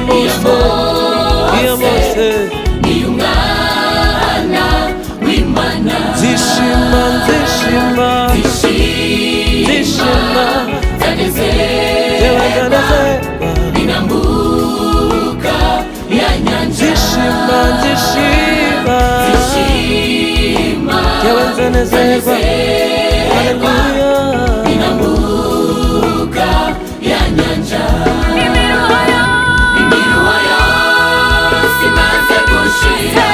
Mose, iya Mose Iy'umwana w'Imana. Nzishima, nzishima, nzishima. Nzanezerwa Yewe nzanezerwa Ninambuka ya nyanja. Nzishima, nzishima. Nzishima. Yewe nzanezerwa. Haleluya. Ninambuka ya nyanja. Imiruho yose imaze gushira,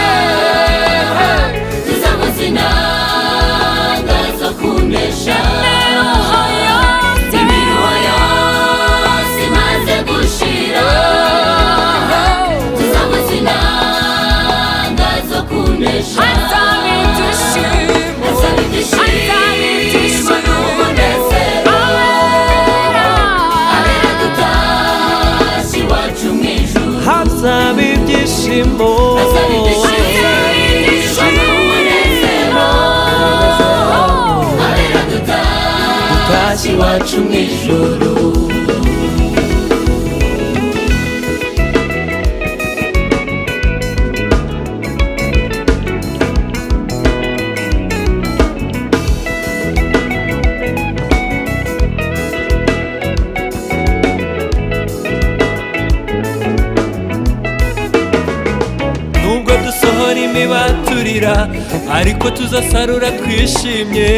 tuzavuza inanga zo kunesha. Imiruho yose imaze gushira, tuzavuza inanga zo kunesha. Hazaba ibyishimo n'umunezero, abera dutashye iwacu mu ijuru. Hazaba ibyishimo. Hazaba ibyishimo n'umunezero, abera dutashye iwacu mu ijuru. Nubwo dusohora imibaturira, ariko tuzasarura twishimye.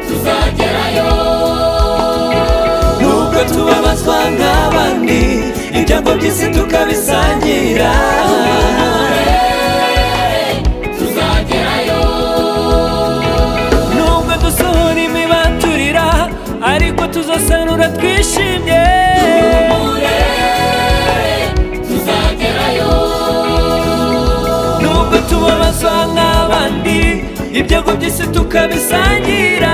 Tuzagerayo. Nubwo tubabazwa nk'abandi, ibyago by'isi tukabisangira. Tuzagerayo. Nubwo dusohora imibaturira, ariko tuzasarura twishimye. Tuzagerayo. Nubwo tubabazwa nk'abandi, ibyago by'isi tukabisangira.